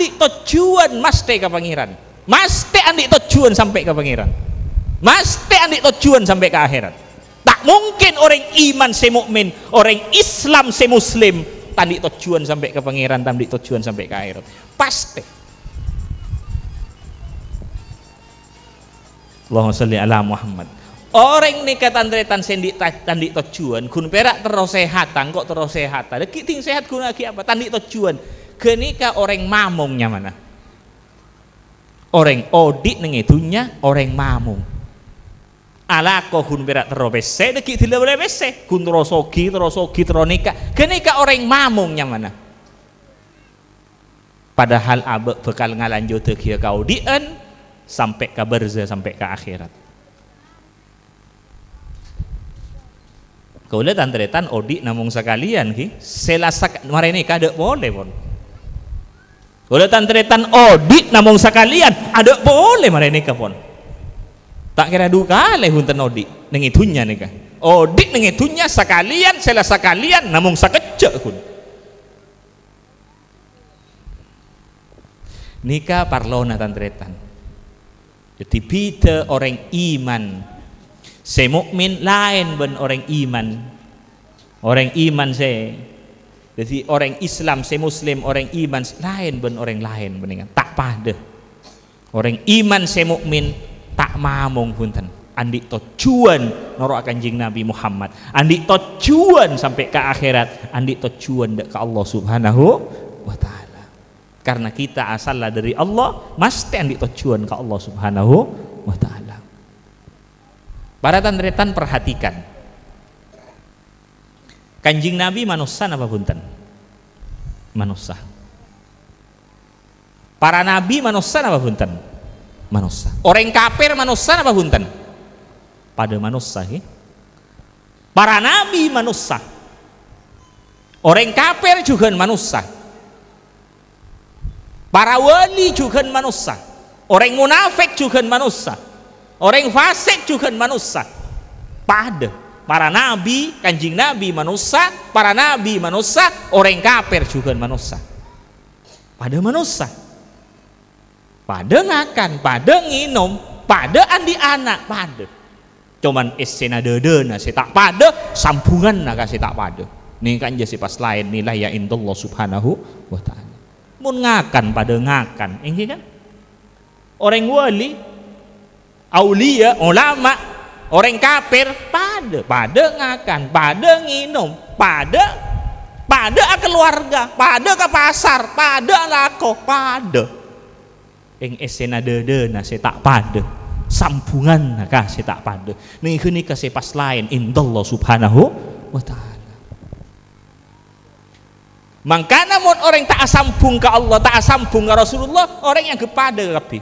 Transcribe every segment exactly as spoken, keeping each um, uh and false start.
andi' tojjhuwân masthè ka Pangèran. Masthè andi' tojjhuwân sampè' ka Pangèran. Masthè andi' tojjhuwân sampè' ka akhèrat. Ta' mungkin orèng iman sè mukmin, orèng Islam sè muslim, ta' andi' tojjhuwân sampè' ka Pangèran, ta' andi' tojjhuwân sampè' ka akhèrat. Pastè. Allahumma shalli ala Muhammad. Orèng nèka tan-tarètan sè andi' ta-, ta' andi' tojjhuwân, ghun pèra' terro sèhata, engko' terro sèhata. Lagi ting sèhat ghuna'aghi apa? Ta' andi' tojjhuwân. Ghânèka orèng mamong nyamana. Orèng odi' neng è dhunnya, orèng mamong. Alako ghun pèra' terro pèssè, dhâggi' dilla' polè pèssè. Ghun terro soghi, terro soghi, terro nèka. Ghânèka orèng mamong nyamana. Padahal abâ' bhâkal ngalanjhuddhâghiyâ kaodi'ân sampè' ka barza, sampè' ka akhèrat. Kaulâ tan-tarètan odi' namong sakalèyan, ghi. Sè la sak-, marè nèka adâ' polè, pon. Kaulâ tan-tarètan odi' namong sakalèyan adâ' polè marè nèka, pon. Ta' kèra du kalè bhunten odi' neng è dhunnya nèka. Odi' neng è dhunnya sakalèyan, sè la sakalèyan namong sakejjhâ', ghun. Nèka parlona tan-tarètan. Dhâddhi bhidhâ orèng iman sè mukmin laèn bân orèng iman. Orèng iman sè, dhâddhi orèng Islam sè muslim, orèng iman sè laèn bân orèng laèn panèka. Ta' padâ. Orèng iman sè mukmin ta' mamong bhunten. Andi' tojjhuwân noro'a Kanjeng Nabi Muhammad. Andi' tojjhuwân sampè' ka akhèrat. Andi' tojjhuwân dâ' ka Allah Subhanahu wa Ta'ala. Karena kita asalnya dari Allah, mastè andi' tojjhuwân ka Allah Subhanahu wa Ta'ala. Para tan-tarètan, perhatikan. Kanjeng Nabi manossa napa bhunten? Manossa. Para nabi manossa napa bhunten? Manossa. Orèng kafir manossa napa bhunten? Padâ manossa, ghi. Para nabi manossa. Orèng kafir jhughân manossa. Para wali jhughân manossa. Orèng munafik jhughân manossa. Orèng fasik jhughân manossa. Padâ. Para nabi, Kanjeng Nabi manossa, para nabi manossa, orèng kafir jhughân manossa. Padâ manossa. Padâ ngakan, padâ ngènom, padâ andi' ana', padâ. Coma èssèna dâdâna sè ta' padâ, sambhunganna ka sè ta' padâ. Nèka enjâ' sè pas laèn nilaiya indallah Subhanahu wa Ta'ala. Mon ngakan, padâ ngakan, èngghi kan? Orèng wali, auliya, ulama, orèng kafir, padâ, padâ ngakan, padâ ngènom, padâ, padâ akalowarga, padâ ka pasar, padâ alako, padâ. Eng èssèna dâdâna sè ta' padâ, sambhunganna ka sè ta' padâ. Nèng ghânèka sè pas laèn indallah Subhanahu wa Ta'ala. Mangkana mon orèng ta' asambhung ka Allah, ta' asambhung ka Rasulullah, orèng èangghep padâ kabbhi.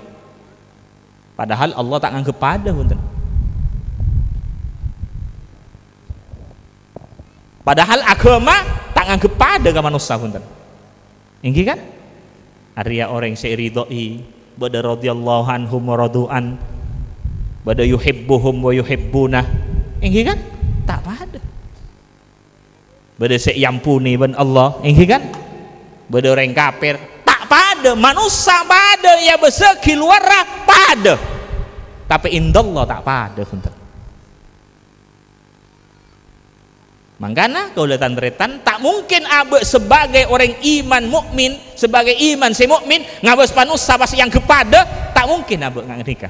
Padahal Allah ta' nganggep padâ, bhunten. Padahal aghâma ta' nganggep padâ ka manossa, bhunten. Èngghi kan? Arèya orèng sè èridhoi, bâdâ radhiyallahu anhum wa radu an, bâdâ yuhibbuhum wa yuhibbuna. Èngghi kan? Ta' padâ. Bâdâ sè èamponè bân Allah, èngghi kan? Bâdâ orèng kafir, ta' padâ, manossa padâ, èabâsaghi lowarra padâ. Tapè indallah ta' padâ, bhunten. Mangkana, kaulâ tan-tarètan, ta' mungkin abâ' sebagai orèng iman mukmin, sebagai iman sè mukmin, ngabâs manossa pas èangghep padâ, ta' mungkin abâ' nga-, nèka.